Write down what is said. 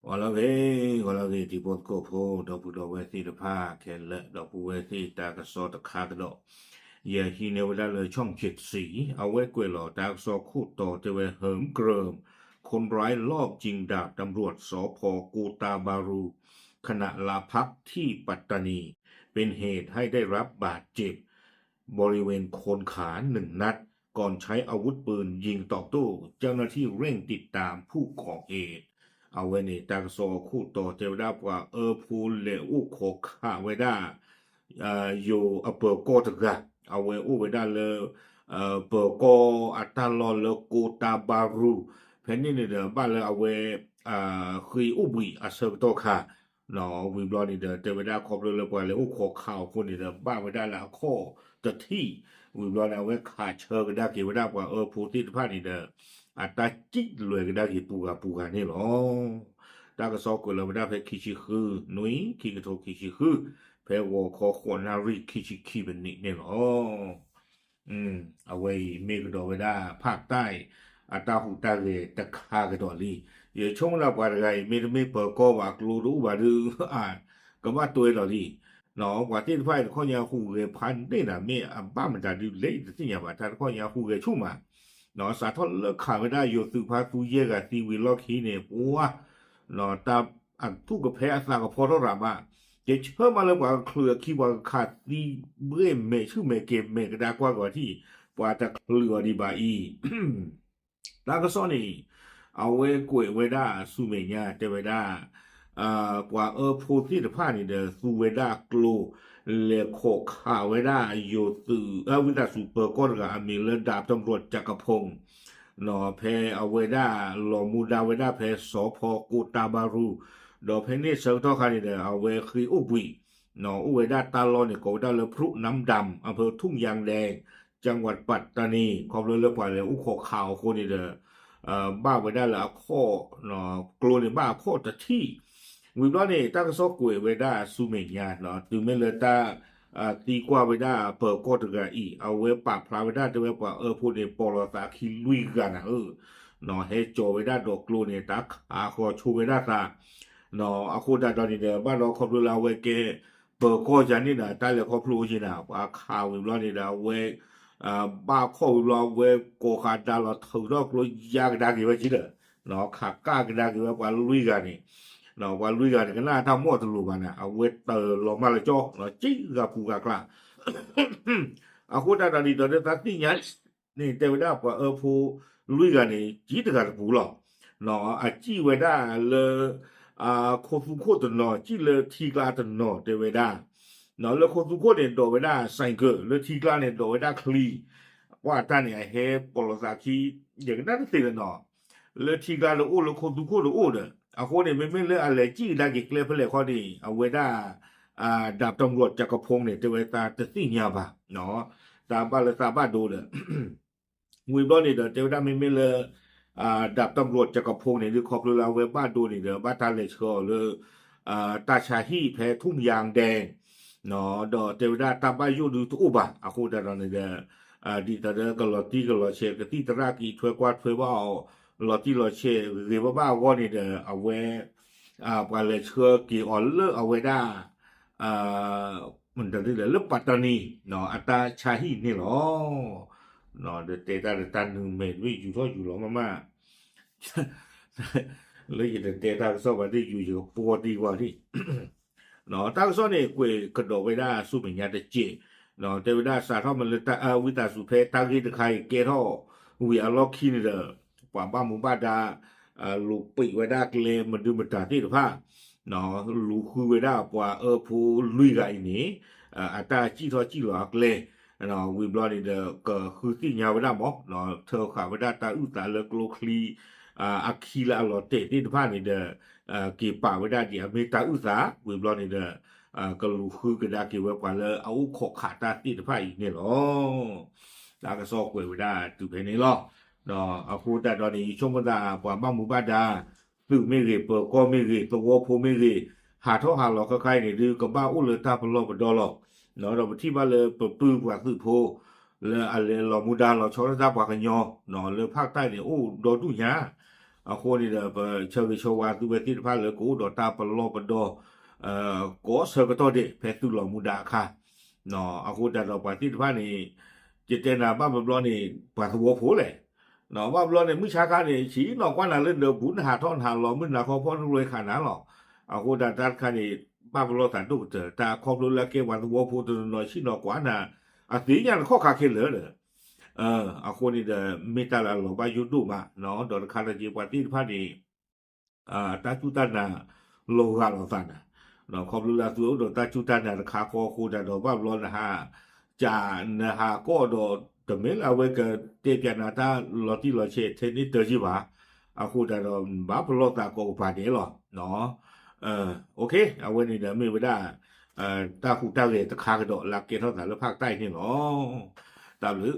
ဂီၤလၢအဂ့ၤ, ဂီၤလၢအဂ့ၤ တံၤဖိသကိးဖိ ဒီပုၢ်ဒီဝဲၢ်သ့ၣ်တဖၣ်ခဲလၢာ် ဒီပုၢ်ဝဲၢ်သ့ၣ်တၢ်ကစီၣ်တခါကဒီး, ယဟံးန့ၢ်ဝဲဒၣ်လၢ ช่องเจ็ดสี အဝဲကွဲးလီၤတၢ်ကစီၣ်ခိၣ်တီတဲဝဲ เหิมเกริม คนร้ายลอบยิงดาบตำรวจ สภ โกตาบารู ขณะลาพักที่ปัตตานี เป็นเหตุให้ได้รับบาดเจ็บ บริเวณโคนขาหนึ่งนัด ก่อนใช้อาวุธปืนยิงตอบโต้ เจ้าหน้าที่เร่งติดตามผู้ก่อเหตุ အဝဲန့ၣ် တၢ်ကစီၣ်အခိၣ်တီတဲဝဲဒၣ် ပှၤအၢဖိလဲၤအိၣ်ခိးခးဝဲဒၣ် ယိၤအပၢၤကီၢ်တဂၤ, အဝဲအိၣ်ဝဲဒၣ်လၢ ပၢၤကီၢ်အတၢ်လီၢ်လၢ ကိတၢ်ဘါရူၤ ဖဲန့ၣ်န့ၣ်ဒီး ဘၣ်လၢအဝဲ ဃ့အိၣ်ဘှံးအဆၢကတီၢ်ခါ ဝံၤဘျီန့ၣ်ဒီး တဲဝဲဒၣ်ခီဖျိလၢပှၤလဲၤအိၣ်ခိးခးအဃိန့ၣ်ဒီး ဘၣ်ဝဲဒၣ်လၢအခီၣ်တထံၣ်, ဝံၤဘျီန့ၣ် အဝဲခးဆၢကဒါက့ၤဝဲဒၣ်ပှၤအၢဖိသ့ၣ်တဖၣ်န့ၣ်ဒီး အတၢ်စံၣ်လွဲၤကဒါက့ၤပူၤဂၤပူၤဂၤန့ၣ်လီၤ. တၢ်ကစီၣ်ကွဲးလီၤဝဲဒၣ်ဖဲခံဆံဃု နွံ ခံကထိခံဆံဃု ဖဲဂီၤခီဃိးနၣ်ရံၣ်ခံဆံခံမံးနံးန့ၣ်လီၤ. အဝဲအံၤမ့ၢ်ကဒီးဝဲဒၣ် ဖးတၢ် အတၢ်ဟူးတၢ်ဂဲၤတခါကဒီးလံ. ယဆိကမိၣ်လၢပှၤတဂၤအံၤ မ့တမ့ၢ်ပၢၤကီၢ်ဘၣ် ကျိတအိၣ်ဘၣ်ဒီး ကဘၣ်တွဲလီၤလံ. ပှၤသ့ၣ်တဖၣ်အံၤတခီညါဟူးဂဲၤဖးန့ၢ်နၤ မ့ၢ်အဘၣ်မတၤဒုးလဲၣ်အံၤတသ့ၣ်ညါဘၣ် တၢ်တခီညါဟူးဂဲၤဆူၣ်မး စးထီၣ်လၢခးဝဲဒၣ်ယိၤသုးဖါသူယဲၢ်ဂၤသံဝံၤလီၢ်ခံန့ၣ် ပှၤ တၢ်အထူၣ်ကဖဲအသးကဖီထီၣ်ရၤမး, ယဆၢမးလၢပှၤကချုးအခံ ပှၤကခးသံဘှ့ၣ်မဲာ်ဆူၣ်မဲာ်ကဲၤမဲာ်ကဒါကွၢ်ကီၤထံၣ် ပှၤတချုးအီၤဒံးဘၣ်အံၤ တၢ်ကစီၣ်န့ၣ် အဝဲကွဲးဝဲဒၣ်ဆူမဲာ်ညါတဲဝဲဒၣ် ပှၤအၢဖိသ့ၣ်တဖၣ်န့ၣ်ဒီး သူဝဲဒၣ်ကျိ လဲၤခိးခးဝဲဒၣ်ယိၤသုး ဝံသးစူၤပၢၤကီၢ်တဂၤအမံၤလၢ ดาบตำรวจจักรพงษ์ ဖဲအဝဲဒၣ်လီၤမူဒါဝဲဒၣ်ဖဲ สภ.โกตาบารู ဒီးဖဲန့ၣ်ဆၢကတီၢ်ခါန့ၣ်ဒီး အဝဲဃ့အိၣ်ဘှံး အိၣ်ဝဲဒၣ်တၢ်လီၢ်န့ၣ် ကိးဝဲဒၣ်လၢ พรุน้ำดำ อำเภอทุ่งยางแดง จังหวัดปัตตานี ခီဖျိလၢပှၤလဲၤအိၣ်ခိးခးအီၤအဃိန့ၣ်ဒီး ဘၣ်ဝဲဒၣ်လၢအခီၣ် ကျိန့ၣ်ဘၣ်အခီၣ်တထံၣ်, ဝံၤဘျီန့ၣ် တၢ်ကစီၣ်ကွဲးဝဲဒၣ်ဆူမဲာ်ညါ တုၤမ့ၢ်လၢတၢ် သံကွၢ်ဝဲဒၣ်ပၢၤကီၢ်တဂၤအံၤ အဝဲပာ်ဖျါဝဲဒၣ်တဲဝဲပှၤအၢဖိန့ၣ် ပိာ်လီၤသးခံလွံၢ်ဂၤနၤဧၢ, ဟဲကၠီၤဝဲဒၣ်ဒီးကျိန့ၣ် တၢ်ခးဃီၤဆိဝဲဒၣ်သး အဃိသတးဒီးန့ၣ်ဒီး ဘၣ်ဒီးခီဖျိလၢအဝဲကဲ ပၢၤကီၢ်ယၤန့ၣ်ဒီး တၢ်လဲၤခီဖျိအိၣ်က့ၤနၤ ပှၤခးဝံၤဘျီန့ၣ်ဒီး အဝဲ ဘၣ်ခီၣ်ဝံၤဘျီ အဝဲကိးဃာ်ဒါလီၤထုးထီၣ်ကျိယါကဒါက့ၤဝဲက့ၤဒီး ခးကၣ်ကဒါက့ၤဝဲပှၤလွံၢ်ဂၤန့ၣ် ပှၤလွံၢ်ဂၤန့ၣ် ကနၣ်တၢ်မီၢ်တလိၤဘၣ်နၤ အဝဲတၢၤလီၤမၢ်လၢကၠီ ကံၣ်ဂၤပူၤဂၤကျါ အဃိသတးဒီးဒ်သိးဒီးသးသ့ၣ်ညါန့ၣ် တဲဝဲဒၣ်ပှၤအၢဖိလွံၢ်ဂၤန့ၣ် ကံၣ်တဂၤတပူၤလီၤ. အစံၣ်ဝဲဒၣ်လၢ ခိသူခိၣ်တနီၤ စံၣ်လၢထံကျါတနီၤတဲဝဲဒၣ် လၢခိသူခိၣ်န့ၣ် ဒိးဝဲဒၣ် ဆိုင်ကယ် လၢထံကျါန့ၣ် ဒိးဝဲဒၣ်ချံ ပှၤတၢ်န့ၣ် အဟဲပိာ်လီၤသးခံ ယကနၣ်တသ့လၢၤနီၤ လၢထံကျါတအိၣ် လၢခိသူခိၣ်တအိၣ်ဒီး အဃိန့ၣ် မ့မ့ၢ်လၢအလဲၤစံၣ်ကဒါက့ၤကျဲဖဲလဲၣ်ခီန့ၣ် အဝဲဒၣ် ဒၣ်တၢ်မရူးတကဖိန့ၣ် တဲဝဲသးတသ့ၣ်ညါဘၣ် တၢ်ဘၣ်လၢသးဘၣ်ဒိဒီး ဝံၤဘျီန့ၣ်ဒီး တဲဝဲဒၣ်မ့မ့ၢ်လၢ ဒၣ်တၢ်မရူးတကဖိန့ၣ် ဒုးခီဖျိလၢအဝဲဘၣ်ဒိန့ၣ်ဒီး ဘၣ်တၢ်လဲၤဆှၢအီၤလၢ တၢ်ဆါဟံၣ်ဖဲထူၣ်မယါဒဲ ဒီးတဲဝဲဒၣ်တၢ်ဘၣ်ယိၣ်ဒုတအိၣ်ဘၣ် အဃိသတးဒီးန့ၣ်ဒီး ဒ်သိးဒီးကလီၤတံၢ်ကလီၤဆဲး ကသံၣ်သရၣ်က့ၤထွဲကွၢ်ထွဲဘၣ်အီၤ လီၤတံၢ်လီၤဆဲးဂ့ၤဂ့ၤဘၣ်ဘၣ်အဂီၢ်န့ၣ်ဒီး အဝဲ ပှၤလဲၤဆှၢက့ၤအီၤလၢအဝဲဒၣ် မတၤဒ်လဲၣ် လၢပၣ်တနံၤ အတၢ်ဆါဟံၣ်န့ၣ်လီၤ. ဒီးတဲတၢ်ဒီးတၢ်နုာ်မဲာ်တဘ့ၣ်ယူၤထီၣ်ယူၤလီၤမးမး လၢယတတဲတၢ်ကစီၣ်ဘၣ်ဒ်ယူၤယကပီၢ်တံၢ်ကွၢ်လံ တၢ်ကစီၣ်န့ၣ် ကွဲးကဒီးဝဲဒၣ်ဆူမဲာ်ညါတစဲး တဲဝဲဒၣ်စးထီၣ်မ့ၢ်လၢတၢ်ဝံသးစူၤဖဲတၢ်ဂ့ၢ်တခါအံၤ ကဲထီၣ်ဝံၤအလီၢ်ခံန့ၣ်ဒီး ပှၤဘၣ်မူဘၣ်ဒါ လူၤပံးဝဲဒၣ်ကျဲမဒုမတၤသ့ၣ်တဖၣ် လူၤဃုဝဲဒၣ်ပှၤအၢဖိလွံၢ်ဂၤအံၤန့ၣ် အတၢ်စံၣ်ထီၣ်စံၣ်လီၤအကျဲ ဝံၤဘျီန့ၣ်ဒီး ကဃုသ့ၣ်ညါဝဲဒၣ်မး ထၢဃာ်ဝဲဒၣ်တၢ်အုၣ်သးလၢကျိချံ အခံလၢအလီၤတဲာ်သ့ၣ်တဖၣ်န့ၣ်ဒီး က့ၤပာ်ဝဲဒၣ်ဒ်အမ့ၢ်တၢ်အုၣ်သး ဝံၤဘျီန့ၣ်ဒီး ကလူၤဃုကဒါက့ၤဝဲပှၤလၢအအိၣ်ခိးခးတၢ်သ့ၣ်တဖၣ်အံၤန့ၣ်လီၤ. တၢ်ကစီၣ်ကွဲးဝဲဒၣ်တုၤဖဲန့ၣ်လီၤ. ဒီးအဃိသတးဒီးန့ၣ် ယဆိကမိၣ်သးပှၤဘၣ်မူဘၣ်ဒါ သုးမ့ၢ်ဂ့ၤ ပၢၤကီၢ်မ့ၢ်ဂ့ၤ သဝီဖိမ့ၢ်ဂ့ၤ ဟးထီၣ်ဟးလီၤခဲခါအံၤန့ၣ်ဒုး ကဘၣ်အိၣ်လၢတၢ်ပလီၢ်ပဒီလီၤ. ဒီးပထံၣ်ဘၣ်လၢပပုၢ်ပှၤသုးဖိ လၢအလဲၤလီၤမူဒါလီၤဆီဒၣ်တၢ်ပှၤကညီ လၢဖးတၢ်န့ၣ် အိၣ်ဒီဒူၣ်ညါ အဃိန့ၣ်ဒီး ပဆၢဂ့ၤဆၢဝါသုဝဲသ့ၣ်တဖၣ်လၢကအိၣ်ဒီးတၢ်ပလီၢ်ပဒီ ကိးဆၢကတီၢ်ဒဲး ဖဲသုးလီၤမူဒါအခါ အဃိတၢ်ဒီးပှၤသ့ၣ်တဖၣ်န့ၣ် ယတဲနၤဘၣ်ဘျီဘျီန့ၣ် ပှၤသဝီဖိလဲၣ်, ဘၣ်ဘျီန့ၣ် မုၢ်ဆါခါန့ၣ် ဆံးနီၤကွၢ်နၤလၢနပူၤ နဟးထီၣ်နဟးလီၤ မုၢ်နၤခီဖီၣ်နရ့ခးနၤလီၤ. အဃိတၢ်တၢ်တခါန့ၣ် ဘၣ်ပလီၢ်သးဒိၣ်ကတၢၢ် တၢ်ခီဖျိလၢအကဲပှၤသဝီဖိတနီၤနီၤ ဆံးနီၤကွၢ်နၤ အသ့ၣ်ညါနခီၣ်ခါခဲလၢာ်ဒီး အဃိန့ၣ်ဒီး မ့ၢ်တၢ်လၢအလီၤဘၣ်ယိၣ်ဒိၣ်မး ဒီးတခါတက့ၢ်ပှၤသ့ၣ်တဖၣ်န့ၣ် တၢ်စူၢ်တၢ်နာ်လီၤဂာ်လိာ်သးနၤ, ခီဖျိလၢအသုအိၣ်ဒီးတၢ်စူၢ်တၢ်နာ်တခါဃီအဃိတၢ်ဒီး ဘၣ်ဘျီနဟး ကး နဟးကီၢ်ဒီး တမ့ၢ်လၢအဝဲကတဲပၠးနၤတၢ်လီၤတံၢ်လီၤဆဲးထဲန့ၣ်တၢ်ယံၤဘၣ်, အဃိတၢ်ဒီး ဘၣ်ပလီၢ်သးကိးကပၤဒဲးလီၤ. အဝဲန့ၣ်ဒီးမ့ၢ်ဝဲဒၣ် တၢ်ဟူးတၢ်ဂဲၤတခါကဒီးလၢကဲထီၣ်သးလၢဖးကတၢၢ်အံၤန့ၣ်လီၤ. တၢ်ဘျုး